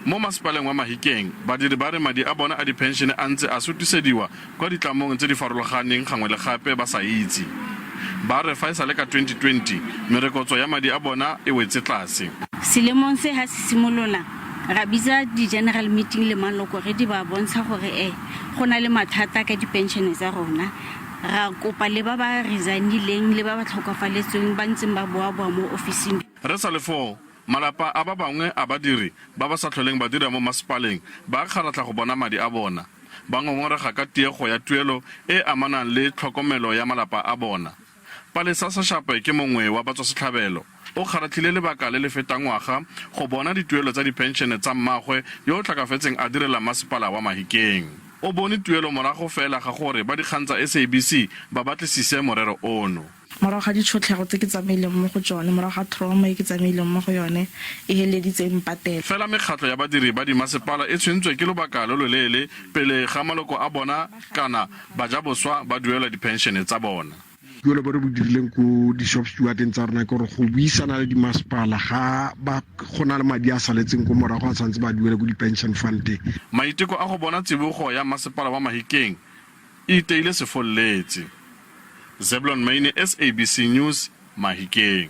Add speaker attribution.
Speaker 1: Mo masepaleng wa Mahikeng, badiri ba re madi a bona a diphenšene a ntse a sutisediwa kwa ditlamong tse di farologaneng gangwe le gape ba sa itse. Ba re fa e sale ka 2020, merekotso ya madi a bona e wetse tlase.
Speaker 2: Selemong se ha se simolola, ra bitsa di-general meeting le maloko re di ba bontsha gore e go na le mathata ka dipenšene tsa rona. Ra kopa le ba ba resignileng le ba ba tlhokafaletsweng ba ntseng ba boaboa mo ofising.
Speaker 1: Re sa le foo, malapa a ba bangwe a badiri ba ba sa tlholeng ba dira mo masepaleng ba kgaratlha go bona madi a bona. Ba ngongorega ka tiego ya tuelo e e amanang le tlhokomelo ya malapa a bona. Palesa Seshape ke mongwe wa batswasetlhabelo. O kgaratlhile lebaka le le fetang ngwaga go bona dituelo tsa diphenšene tsa mmaagwe yo o tlhokafetseng a direla masepala wa Mahikeng. O bone tuelo morago fela ga gore ba dikgang tsa SABC ba batlisise morero ono.
Speaker 3: Morago ga ditshotlhego tse ke tsamaileng mo go tsone, morago ga trauma e ke tsamaileng mo go yone e heleleditse e mpatela.
Speaker 1: Fela mekgatlho ya badiri ba dimasepala e tshwentswe ke lobaka lo loleele pele ga maloko a bona kana bajaboswa ba duelwa diphenšene tsa bona.
Speaker 4: Tuelo bo re bo dirileng ko di-shop stewardeng tsa rona ke gore go buisana le dimasepala ga ba go na le madi a saletseng ko morago a tshwanetse ba duele ko di-pension fundeng.
Speaker 1: Maiteko a go bona tsibogo ya masepala wa Mahikeng e iteile sefolletse. Zeblon Maine, SABC News, Mahikeng.